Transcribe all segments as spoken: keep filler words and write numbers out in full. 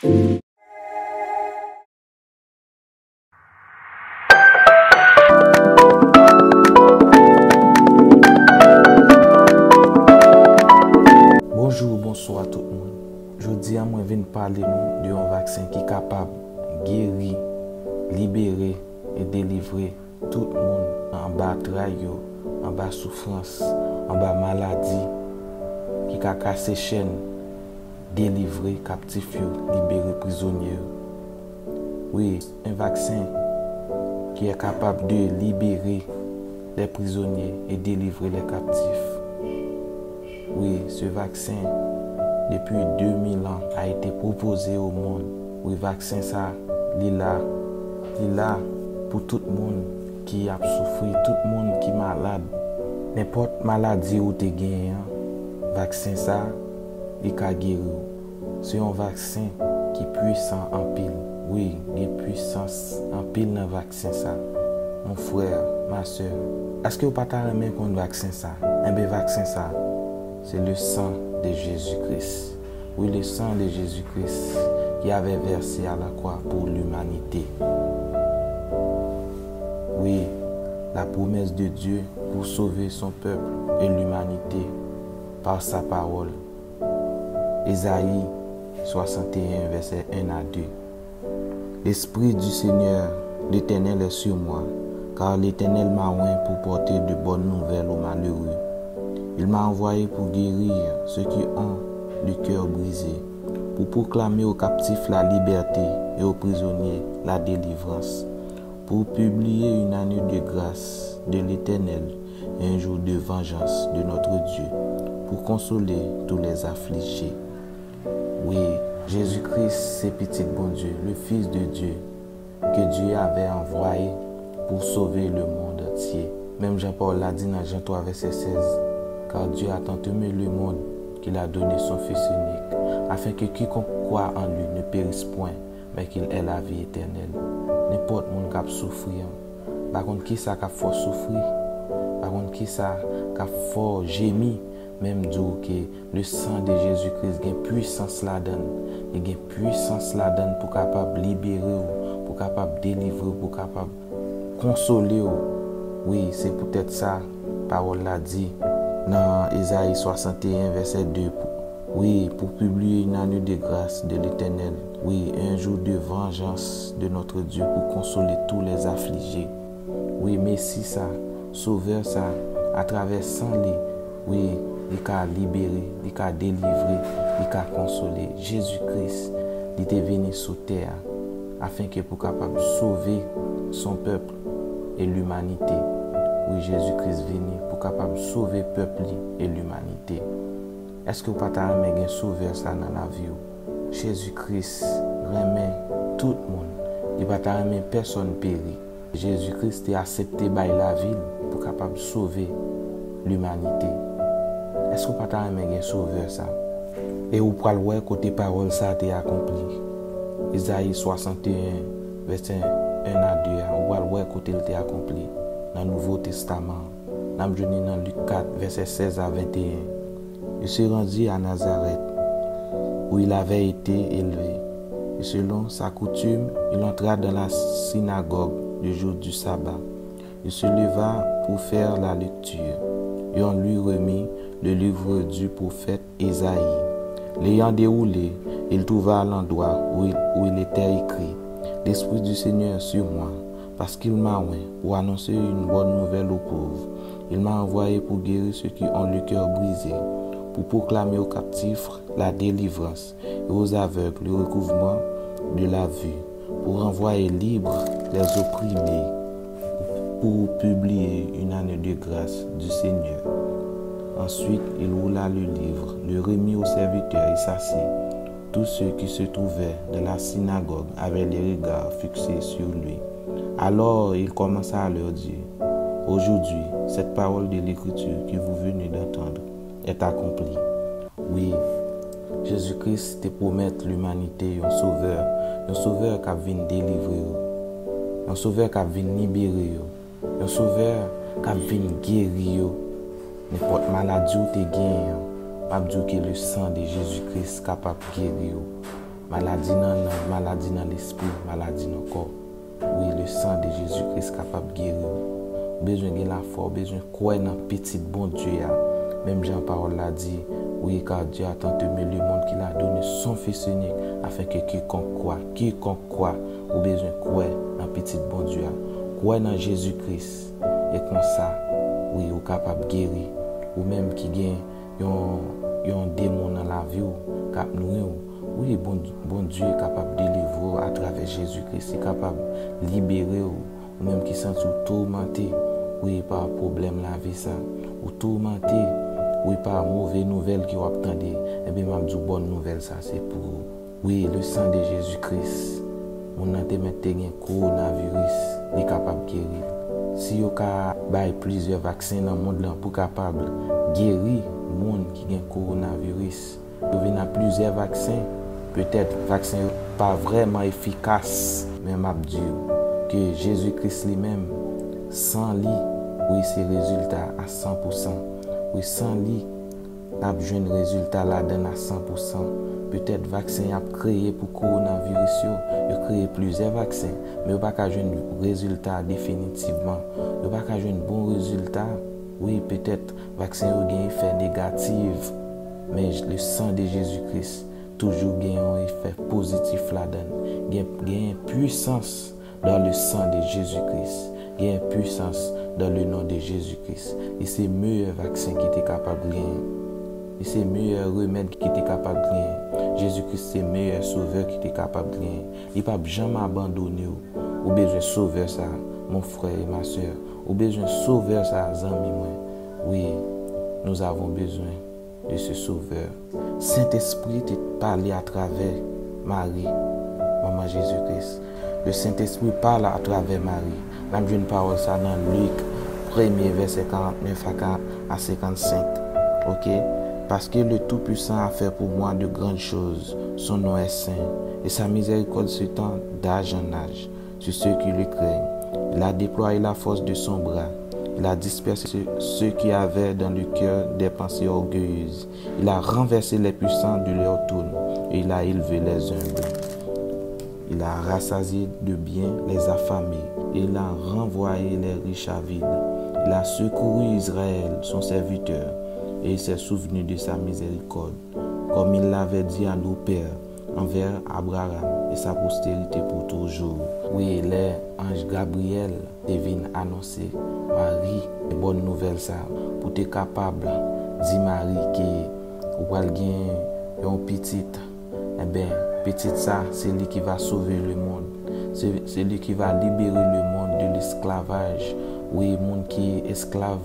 Bonjou, bonswa tout moun. Jodi a, mwen vin pale nou de yon vaksen ki kapab geri, libere e delivre tout moun anba tray yo, anba soufrans, anba maladi, ki ka kase chèn, delivre kaptif yo, libere prizonye yo. Wi, un vaccin qui est capable de libérer les prisonniers et délivrer les captifs. Oui, ce vaccin, depuis deux mille ans, a été proposé au monde. Wi, vaksen sa, li la. Li la pou tout moun ki ap soufri, tout moun ki malad. Nenpòt maladi ou te genyen an, vaksen sa, li ka geri w. Se yon vaksen ki pwisan anpil. Wi, gen pwisans anpil nan vaksen sa. Mon frè, ma sè, èske w pa ta renmen konn vaksen sa? Enben, vaksen sa, c'est le sang de Jésus-Christ. Oui, le sang de Jésus-Christ qui avait versé à la croix pour l'humanité. Oui, la promesse de Dieu pour sauver son peuple et l'humanité par sa parole. Ésaïe soixante et un, versets un à deux. L'Esprit du Seigneur, l'Éternel, est sur moi, car l'Éternel m'a oint pour porter de bonnes nouvelles aux malheureux. Il m'a envoyé pour guérir ceux qui ont le cœur brisé, pour proclamer aux captifs la liberté et aux prisonniers la délivrance, pour publier une année de grâce de l'Éternel et un jour de vengeance de notre Dieu, pour consoler tous les affligés. Oui, Jésus-Christ, c'est Petit Bondye, le Fils de Dieu, que Dieu avait envoyé pour sauver le monde entier. Menm jan pawòl la di nan Jan twa vèsè sèz, car Dieu a tant aimé le monde qu'il a donné son Fils unique, afin que quiconque croit en lui ne périsse point, mais qu'il ait la vie éternelle. Nenpòt moun k ap soufri an, pa konn kisa k ap fè w soufri, pa konn kisa k ap fè w jemi, men m di w ke le sang de Jésus-Christ gen pwisans ladan l. Li gen pwisans ladan l pou kapab libere w, pou kapab delivre w, pou kapab konsole w. Wi, se poutèt sa pawòl la di nan Ezayi swasanteyen vèsè de, pou, wi, pour publier une année de grâce de l'Éternel, oui, un jour de vengeance de notre Dieu pour consoler tous les affligés. Wi, Mesi sa, Sovè sa, atravè san li, wi, li ka libere, li ka delivre, li ka konsole. Jezi Kris, li te vini sou tè a, afenke pou kapab sove son pèp e limanite. Wi, Jezi Kris vini pou kapab sove pèp li e limanite. Èske w pa ta renmen gen Sovè sa nan lavi w? Jezi Kris renmen tout moun. Li pa ta renmen pèsonn peri. Jezi Kris te aksepte bay lavi l pou kapab sove limanite. Èske w pa ta renmen gen Sovè sa? E ou pral wè kote pawòl sa te akonpli. Izayi swasanteyen, vèsè en a de a, ou pral wè kote l te akonpli nan Nouvo Testaman an. N ap jwenn li nan Lik kat, vèsè sèz a venteyen. Il se rendit à Nazareth, où il avait été élevé. Et selon sa coutume, il entra dans la synagogue le jour du sabbat. Il se leva pour faire la lecture. Et on lui remit le livre du prophète Ésaïe. L'ayant déroulé, il trouva l'endroit où il, où il était écrit : « L'Esprit du Seigneur est sur moi, parce qu'il m'a oint pour annoncer une bonne nouvelle aux pauvres. Il m'a envoyé pour guérir ceux qui ont le cœur brisé, pour proclamer aux captifs la délivrance et aux aveugles le recouvrement de la vue, pour renvoyer libres les opprimés, pour publier une année de grâce du Seigneur. » Ensuite, il roula le livre, le remit au serviteur et s'assit. Tous ceux qui se trouvaient dans la synagogue avaient les regards fixés sur lui. Alors il commença à leur dire : « Aujourd'hui, cette parole de l'Écriture que vous venez d'entendre est accomplie. » Wi, Jezi Kris te pwomèt limanite yon Sovè, yon Sovè k ap vin delivre yo, yon Sovè k ap vin libere yo, yon Sovè k ap vin geri yo. Nenpòt maladi w te genyen an, m ap di w ke le sang de Jésus-Christ kapab geri w. Maladi nan nanm, maladi nan lespri, maladi nan kò. Wi, le sang de Jésus Christ kapab geri w. Ou bezwen gen lafwa, ou bezwen kwè nan Pitit Bondye a. Menm jan pawòl la di, wi, car Dieu a tant aimé le monde qu'il a donné son Fils unique, afin que quiconque croit, quiconque croit, ou bezwen kwè nan Pitit Bondye a. Kwè nan Jezi Kris. E konsa, wi, ou kapab geri. Ou menm ki gen yon, yon demon nan lavi w k ap nwi w, wi, Bon, Bondye kapab delivre w atravè Jezi Kris. Li kapab libere w, ou menm ki santi w toumante, wi, pa pwoblèm lavi sa. Ou toumante, wi, pa move nouvèl ke w ap tande. Ebyen, m ap di w, bòn nouvèl sa, se pou ou. Wi, le sang de Jezi Kris. Moun nan te mèt te gen kowonaviris, li kapab geri. Si yo ka bay plizyè vaksen nan mond lan pou kapab geri moun ki gen kowonaviris, yo vin ak plizyè vaksen, petèt vaksen yo pa vrèman efikas, men m ap di w ke Jezi Kris li menm, san li, wi, se rezilta a san pou san. Wi, san li, n ap jwenn rezilta ladan l a san pou san. Petèt vaksen y ap kreye pou kowonaviris yo, yo kreye plizyè vaksen, men yo pa ka jwenn rezilta definitivman. Yo pa ka jwenn bon rezilta. Wi, petèt vaksen yo gen efè negatif, men le sang de Jésus Christ toujou gen yon efè pozitif ladan l. Gen, gen pwisans dans le sang de Jésus-Christ. Gen pwisans dans le nom de Jésus-Christ. E se meyè vaksen ki te kapab genyen. E se meyè remèd ki te kapab genyen. Jezi Kris se meyè sovè ki te kapab genyen. Li p ap janm abandone w. Ou bezwen sovè sa, mon frère et ma sœur. Ou bezwen sovè sa, zanmi mwen. Wi, nous avons besoin de ce Sauveur. Sentespri te pale atravè Mari, manman Jezi Kris. Le Saint-Esprit parle à travers Marie. N ap jwenn pawòl sa nan Lik premye, vèsè karannèf a karant, a senkannsenk. Ok? Parce que le Tout-Puissant a fait pour moi de grandes choses. Son nom est saint, et sa miséricorde s'étend d'âge en âge sur ceux qui le craignent. Il a déployé la force de son bras. Il a dispersé ceux qui avaient dans le cœur des pensées orgueilleuses. Il a renversé les puissants de leur trône et il a élevé les humbles. Il a rassasié de bien les affamés et il a renvoyé les riches avides. Il a secouru Israël, son serviteur, et il s'est souvenu de sa miséricorde, comme il l'avait dit à nos pères, envers Abraham et sa postérité pour toujours. Wi, lè anj Gabriyèl te vin anonse Mari bòn nouvèl sa, pou te kapab di Mari ke ou pral gen yon pitit, enben, pitit sa, se li ki va sove le monde. Se, se li ki va libere le monde de l'esclavage. Wi, moun ki esklav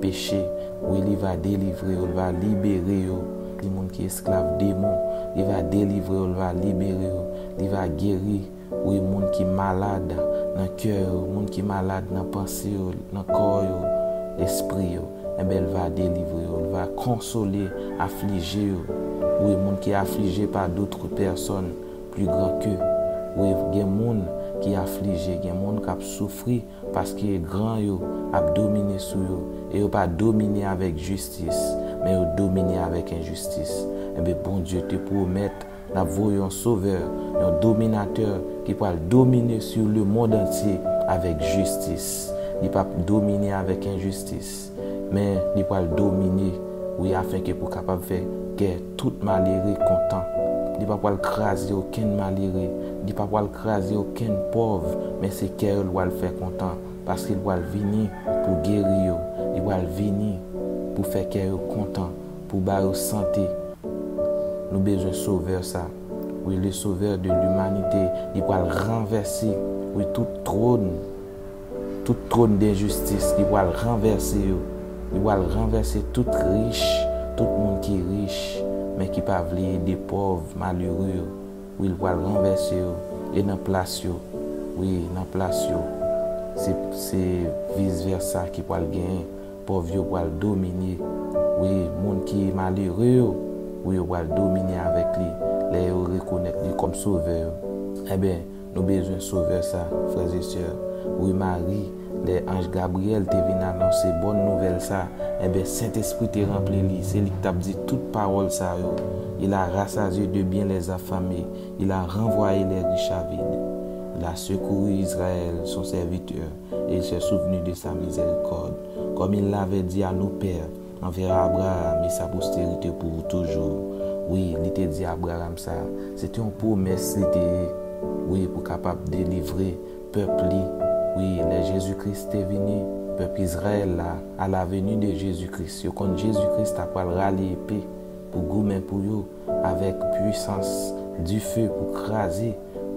peche, wi, li va delivre yo, li va libere yo. Li moun ki esklav demon, li va delivre yo, li va libere yo, li va geri, wi, moun ki malad nan kè yo, moun ki malad nan panse yo, nan kò yo, lespri yo. Enben, li va delivre yo, li va konsole aflije yo. Wi, moun ki aflije par d'autres personnes plus grand qu'eux. Wi, gen moun ki aflije, gen moun k ap soufri, paske gran yo ap domine sou yo, e yo pa domine avèk jistis, men yo domine avèk enjistis. Enben, Bondye te pwomèt l ap voye yon sovè, yon dominatè ki pral domine sou lemonn antye avèk jistis. Li p ap domine avèk enjistis, men li pral domine, wi, afenke pou kapab fè kè tout malere kontan. Li pa pral kraze okenn malere, li pa pral kraze okenn pòv, men se kè yo l pral fè kontan, paske l pral vini pou geri yo, li pral vini pou fè kè yo kontan, pou ba yo sante. Nou bezwen sovè sa. Wi, le sovè de limanite, li pral ranvèse, wi, tout twòn, tout twòn denjistis, li pral ranvèse yo. Li pral ranvèse tout rich, tout moun ki rich, men ki pa vle ede pòv, malere yo. Wi, li pral ranvèse yo. E nan plas yo, wi, nan plas yo, se, se vis vèsa ki pral genyen. Pòv yo pral domine. Wi, moun ki malere yo, wi, yo pral domine avèk li lè yo rekonèt li kòm sovè yo. Enben, nou bezwen sovè sa, frè e sè. Wi, Mari Lè anj Gabriyèl te vin anonse bòn nouvèl sa, enben, Sentespri te ranpli li. Se li ki t ap di tout pawòl sa yo. Il a rassasié de bien les affamés. Il a renvoyé les riches avides. Il a secouru Israël, son serviteur, et il s'est souvenu de sa miséricorde, comme il l'avait dit à nos pères, envers Abraham et sa postérité pour toujours. Wi, li te di Abraham sa. Se te yon pwomès li te ye, wi, pou kapab delivre pèp li. Wi, lè Jezi Kris te vini, pèp Izrayèl la, à la venue de Jésus-Christ, yo konn Jezi Kris ta pral rale epe pou goumen pou yo avèk pwisans dife pou kraze,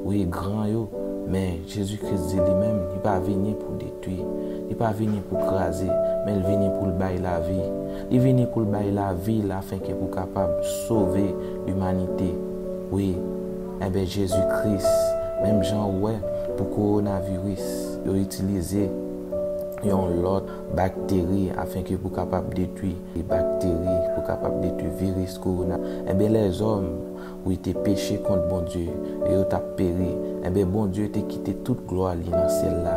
wi, gran yo. Men Jezi Kris di li menm, li pa vini pou detwi, li pa vini pou kraze, men li vini pou l bay lavi. Li vini pou l bay lavi l afenke pou kapab sove limanite. Wi, enben Jezi Kris, menm jan ou wè pou kowonaviris, yo itilize yon lòt bakteri afenke pou kapab detwi bakteri, pou kapab detwi viris kowona. Enben lèzòm, wi, te peche kont Bondye, e yo t ap peri. Enben Bondye te kite tout glwa li nan syèl la.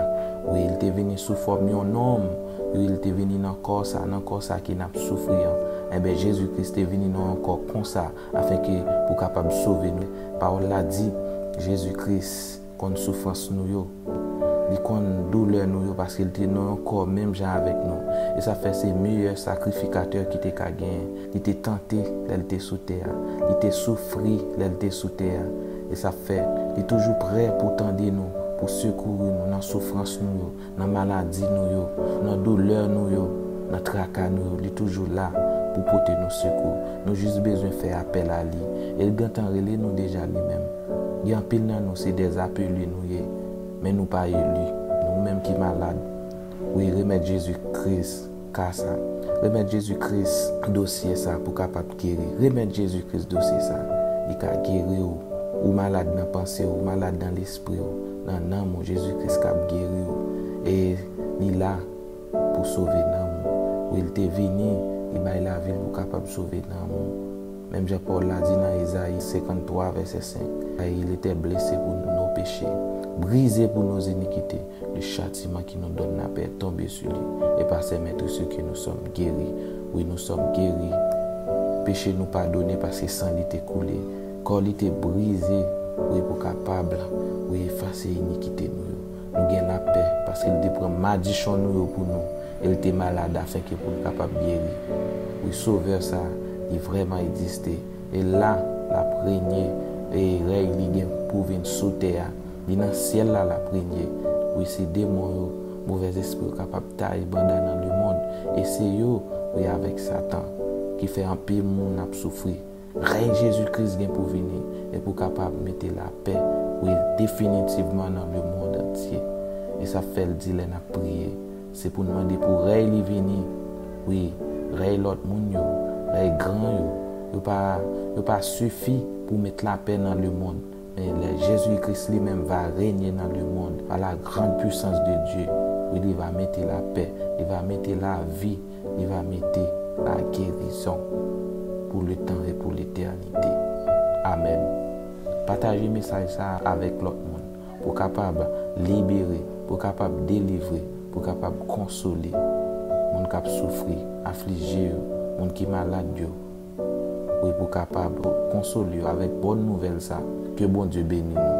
Wi, li te vini sou fòm yon nonm. Wi, li te vini nan kò sa, nan kò sa ke n ap soufri an. Enben Jezi Kris te vini nan yon kò konsa, afenke pou kapab sove nou. Pawòl la di, Jezi Kris konn soufrans nou yo. Li konn doulè nou yo paske li te nan yon kò menm jan avèk nou. E sa fè se meyè sakrifikatè ki te ka genyen. Li te tante lè li te sou tè a. Li te soufri lè li te sou tè a. E sa fè li toujou prè pou tande nou, pou sekouri nou nan soufrans nou yo, nan maladi nou yo, nan doulè nou yo, nan traka nou yo. Li toujou la pou pote nou sekou. Nou jis bezwen fè apèl a li. E l gentan rele nou deja li menm. Gen anpil nan nou, se dèzapele nou ye, men nou pa eli. Nou menm ki malad, wi, remèt Jezi Kris ka sa. Remèt Jezi Kris dosye sa pou kapab geri. Remèt Jezi Kris dosye sa. Li ka geri w. Ou malad nan panse w, ou malad nan lespri w, nan nanm ou, Jezi Kris k ap geri w. E li la pou sove nanm ou. Wi, li te vini, li bay lavi l pou kapab sove nanm ou. Menm jan Pòl la di nan Ezayi senkanntwa, vèsè senk, il était blessé pour nos péchés, brisé pour nos iniquités. Le châtiment qui nous donne la paix est tombé sur lui. Et par ses meurtrissures que nous sommes guéris. Wi, nou sòm geri. Peche nou padone paske san li te koule. Kò li te brize, wi, pou kapab, wi, efase inikite nou yo. Nou gen lapè paske li te pran madichon nou yo pou nou. E li te malad afenke pou l kapab geri. Wi, Sovè sa, li vrèman egziste. E la, l ap renye, e rèy li gen pou vin sou tè a. Li nan syèl la, l ap renye. Wi, se demon yo, movèzespri yo kapab taye banda nan lemonn. E se yo, wi, avèk Satan, ki fè anpil moun ap soufri. Rèy Jezi Kris gen pou vini e pou kapab mete lapè, wi, definitivman nan lemonn antye. E sa fè l di lè n ap priye, se pou n mande pou rèy li vini. Wi, rèy lòt moun yo, rèy gran yo, yo pa, yo pa sifi pou met lapè nan lemonn. Men lè Jezi Kris li menm va renye nan lemonn, pa la grande puissance de Dieu, wi, li va mete lapè, li va mete lavi, li va mete la guérison pour le temps et pour l'éternité. Amèn. Pataje mesaj sa a avèk lòt moun pou kapab libere, pou kapab delivre, pou kapab konsole moun k ap soufri, aflije yo, moun ki malad yo. Wi, pou kapab konsole yo avèk bòn nouvèl sa. Ke Bondye beni nou.